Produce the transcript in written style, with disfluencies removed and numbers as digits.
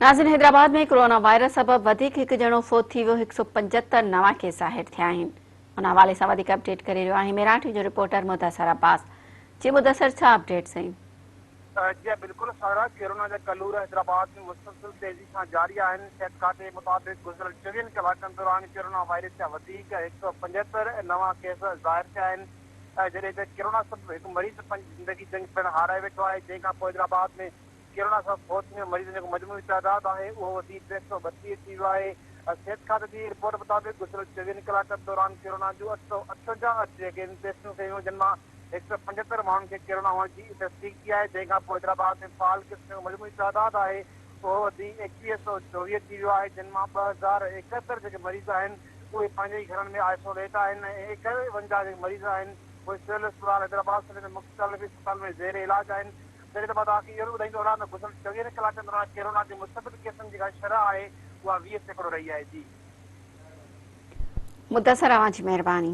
ناظرين Hyderabad ۾ corona virus سبب وڌيڪ هڪ ڄڻو فوت ٿي ويو، 175 نوان ڪيس ظاهر ٿيا آهن. ان حوالي سان وڌيڪ اپڊيٽ ڪري رهيو آهي ميران ٽي جو رپورٽر مدثر عباس. جي مدثر ڇا اپڊيٽ سائين؟ جي بلڪل سارا، ڪورونا جا ڪلور حيدرآباد ۾ مسلسل تيزي سان جاري آهن. صحت کاتي مطابق گذريل چويهن ڪلاڪن دوران ڪورونا وائرس جا وڌيڪ 175 نوان ڪيس ظاهر ٿيا آهن جڏهن ته ڪورونا سبب هڪ مريض پنهنجي زندگي جنگ پڻ هارائي ويٺو آهي جنهن کانپوء حيدرآباد ۾ ڪورونا سبب فوت ٿيندڙ مريضن جو جيڪو مجموعي تعداد آهي اهو وڌي 332 ٿي ويو آهي. صحت کاتي جي رپورٽ مطابق گذريل چويهن ڪلاڪن دوران ڪورونا جون 858 جيڪي ٽيسٽون ڪيون ويون جن مان 175 ماڻهن کي ڪورونا هئڻ جي تصديق ٿي آهي جنهن کان پوء حيدرآباد ۾ فعال ڪيسن جو مجموعي تعداد آهي اهو وڌي 2124 ٿي ويو آهي جن مان 2071 جيڪي مريض آهن اهي پنهنجي ئي گهرن ۾ آئسوليٽ آهن ۽ 51 جيڪي مريض آهن اهي سول اسپتال حيدرآباد سميت مختلف اسپتالن ۾ زير علاج آهن. جڏهن ته مان توهان کي اهو به ٻڌائيندو هلان ته گذريل چويهن ڪلاڪن دوران ڪورونا جي مثبت ڪيسن جي جيڪا شرح آهي اها 20% رهي آهي. جي. مدثر اوهان جي مهرباني.